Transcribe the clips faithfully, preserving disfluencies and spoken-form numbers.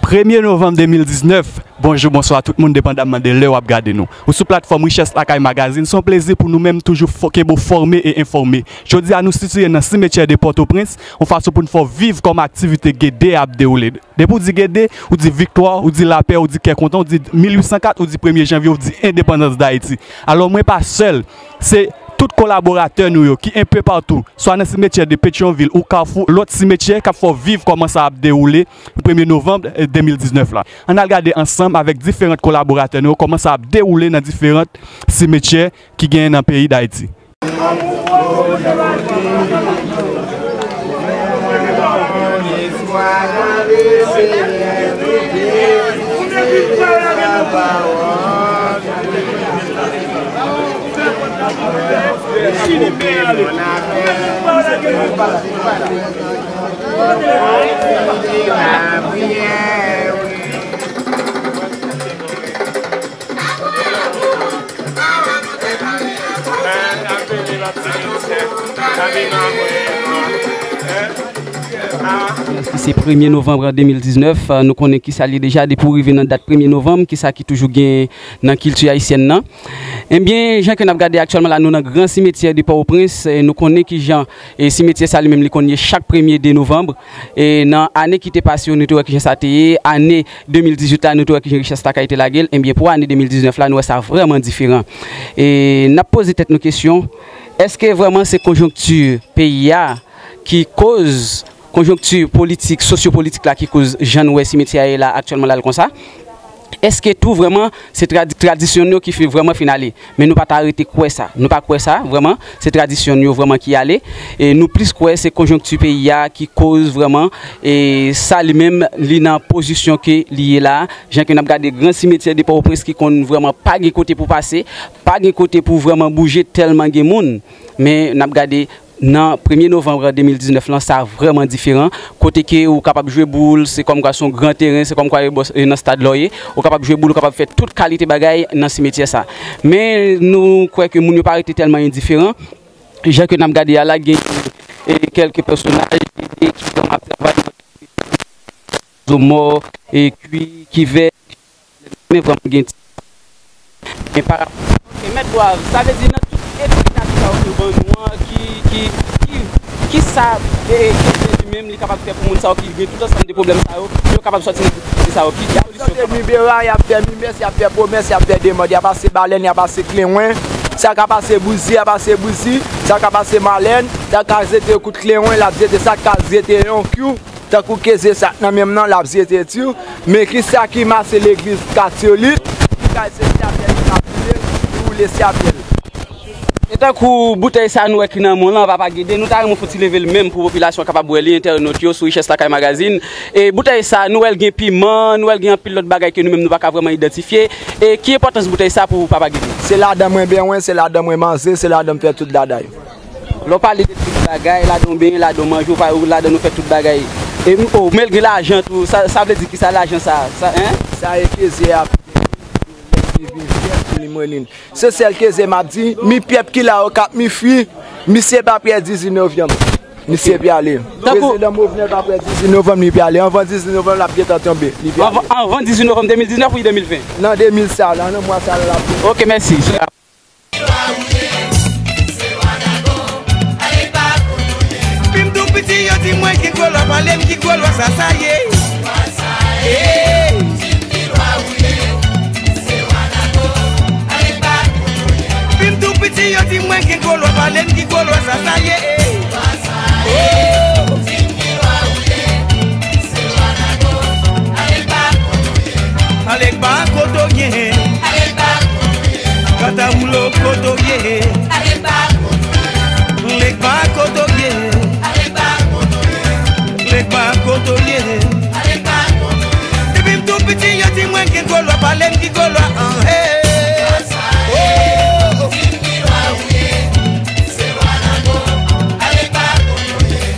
Premye novanm de mil diznèf, bonjou, bonswa tout moun, depandamman de lè w ap gade nou. Ou sou platfòm Richès Lakay Magazine, se yon plezi pou nou menm toujou fò-, kenbe w fòme e enfòme. Jodi a, nou sitiye nan simetyè de Pòtoprens, yon fason pou n fè w viv kòman aktivite Gede a ap dewoule. Depi w di Gede, ou di viktwa, ou di lapè, ou di kè kontan, ou di mil uit san kat, ou di premye janvye, ou di endepandans Dayiti. Alò, mwen pa sèl, se tout kolaboratè nou yo ki enpe patou, swa nan simetyè de Petyonvil ou Kafou, lòt simetyè k ap fè w viv kòman sa ap dewoule premye novanm, eh, de mil diznèf la. Ann al gade ansanm avèk diferant kolaboratè nou yo kòman sa ap dewoule nan diferant simetyè ki genyen nan peyi Dayiti. Ki se premye novanm de mil diznèf, nou konnen kisa l ye deja, depi w rive nan dat premye novanm, kisa ki toujou gen nan kilti ayisyèn nan. Ebyen, jan ke n ap gade aktyèlman la, nou nan gran simetyè de Pòtoprens, e nou konnen kijan, e simetyè sa li menm li konn ye chak premye de novanm. E nan ane ki te pase yo, nou te wè kijan sa te ye. Ane de mil dizuit la, nou te wè kijan Richès Lakay te lage l. Ebyen, pou ane de mil diznèf la, nou wè sa vrèman diferan. E n ap poze tèt nou kesyon, èske vrèman se konjonkti peyi a ki koz, konjonkti politik, sosyopolitik la ki koz jan n wè simetyè a ye la aktyèlman la l konsa? Èske tou vrèman se tradi-, tradisyon yo ki fi-, vrèman fin ale? Men nou pa ta rete kwè sa. Nou pa kwè sa, vrèman, se tradisyon yo vrèman ki ale. E nou plis kwè se konjonkti peyi a ki koz vrèman, e sa li menm, li nan pozisyon ke li ye la. Jan ke n ap gade gran simetyè de Pòtoprens ki konn vrèman pa gen kote pou pase, pa gen kote pou vrèman bouje tèlman gen moun. Men n ap gade nan premye novanm de mil diznèf lan, sa vrèman diferan. Kote ke ou kapab jwe boul, se kòmkwa se yon gran teren, se kòmkwa e bò, e nan stad la w ye. Ou kapab jwe boul, ou kapab fè tout kalite bagay nan simetyè sa. Men nou kwè ke moun yo pa rete tèlman endiferan. Jan ke n ap gade a la, gen, e, kèlke pèsonaj ki, ki kòm ap travay nan zo mò, e, kui, kivèt, men vrèman gen ti. Men pa rapò. Ok, Mèt Gwav, sa vle di nan tout esplikasyon sa yo ke w ban nou an, ki, ki, ki, ki sa, e, e, Gede li menm li kapab fè pou moun sa yo ki gen tout ansanm de pwoblèm sa yo, pou yo kapab sòti nan difikilte sa yo? Ki, ki solisyon kapab? Y ap chante Mibera, y ap fè mimès, y ap fè pwomès, y ap fè demann, y ap pase balèn, y ap pase klenwen, sa ka pase bouzi, y ap pase bouzi, sa ka pase malèn, sa ka jete kout klenwen, l ap jete sa ka jete yon kyou. Tankou Keze sa k nan men m nan, l ap jete tou. Men kisa ki mache legliz katolik, ki bay se syapèl li k ap boule, li boule syapèl. E tankou boutèy sa nou wè ki nan men w lan, Papa Gede, nou ta renmen fè w ti leve l menm pou popilasyon an kapab wè li, entènot yo sou Richès Lakay Magazine. E boutèy sa, nou wè l gen piman, nou wè l gen anpil lòt bagay ke nou menm nou pa ka vrèman idantifye. E ki enpòtans boutèy sa pou Papa Gede? Se ladan mwen benyen, se ladan mwen manje, se ladan m fè tout dada yo. Lè w pale de tout bagay, ladan w benyen, ladan w manje, w pa, ladan w fè tout bagay. E m, o, men l gen lajan tou. Sa, sa vle di kisa lajan sa? Sa, en? Sa e Keze a, li vin vyèj, li mwen li. Se sèl Keze m ap di, mi pyèp ki la yo k ap mi fri, misye pa prè dizuit novanm. Misye prale. Tankou prezidan Movnè pa prè dizuit novanm, li prale. Anvan dizuit novanm, l ap gentan tonbe. Li prale. Anvan, anvan dizuit novanm de mil diznèf ou de mil ven? Nan de mil sa la, nan mwa sa la, l ap. Ok, mèsi. Depi m tou piti, yo di mwen ki gwo lwa, pale m ki gwo lwa, sa sa ye. Hey. Depi m tou piti, yo di mwen ki gwo lwa, pale m ki gwo lwa, sa sa ye. Oh. Alekba kote w ye. Katawoulo kote w ye. Alekba kote w ye. Alekba kote w ye. Depi m tou piti, yo di mwen ki gwo lwa, pale m ki gwo lwa, an, hey. Oh.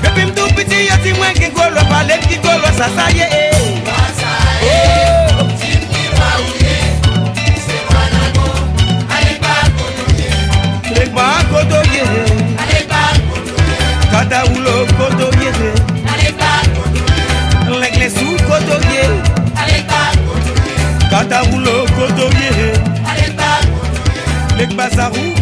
Depi m tou piti, yo di mwen ki gwo lwa, pale m ki gwo lwa, sa sa ye. Oh. Legba kote w ye. Katawoulo kote w ye. Lèglensou kote w ye. Toye. Mek bazarou.